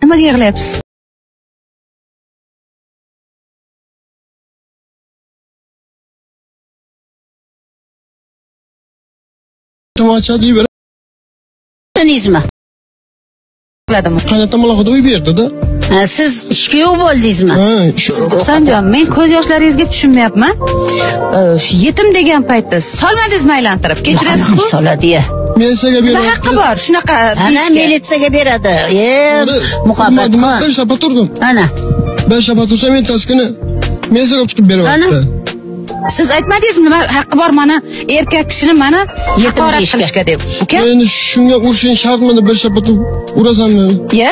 Nimaga yig'layapsiz? Dedingizmi? Qaynotam alohida uy berdi-da. Ha, siz ishga yo'q bo'ldingizmi? Ha, shu. Husanjon, men ko'z yoshlaringizga tushunmayapman. Shu yetim degan paytda solmadingizmi aylantirib? Kechirasiz-ku? Soladi-ya. Militsiyaga Nima beradi. haqqi bor shunaqa Ana deyishga? militsiyaga beradi. Muhabbat. Bir shapat urdim. Ana. Bir shapat ursam ertasi kuni militsiyaga olib chiqib beryapti. Siz aytmadingizmi nima haqqi bor mana erkak kishini mana haqorat qilishga deb? Uka? Endi shunga urishing shartmi deb bir shapat urasanmi? Ya?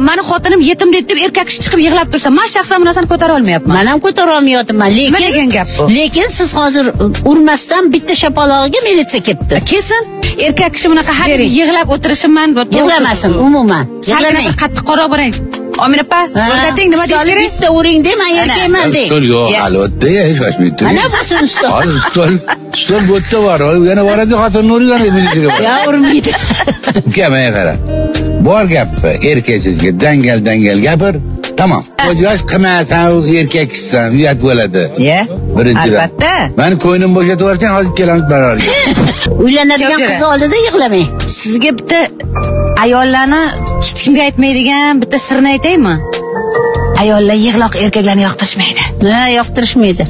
Mani xotinim yetim deb deb erkak kishi chiqib yig'lab tursa, men shaxsan bu narsani ko'tara olmayapman. Men ham ko'tara olmayapman, lekin Nima degan gap bu? Lekin siz hozir urmasdan bitta shapalog'iga militsiya kelibdi. Kelsin, erkak kishi bunaqa hadeb yig'lab o'tirishi man bu to'g'ri. Yig'lamasin umuman. Salgina Yig'lamang. bir qattiqqonroq bo'ling. Omina opa, o'rgating nima deyish Stolni kerak? bitta uring de, men erkakman de. Stol yo'q, Ya. albatta, shoshmay turing. Mana busin stol. Hozir stol bu yerda bor, yana boradi, xotinni urib, yana militsiyaga boradi. Ya urmaydi. Uka, menga qara. Bor gapni erkakchizga dangal dangal gapir. Tamom. Ko'z yosh qilma, sen erkak kishisan, uyat bo'ladi. Ya. Birinchidan. Albatta. Mani ko'nglim bo'shatib yuborsang, hozir kelamiz barobar. Uylanadigan Yo'q, qiz oldida yig'lamang. Sizga bitta ayollarni hech kimga aytmaydigan bitta sirni aytaymi? Ayollar yig'loq erkaklarni yoqtirishmaydi. Ha, yoqtirishmaydi.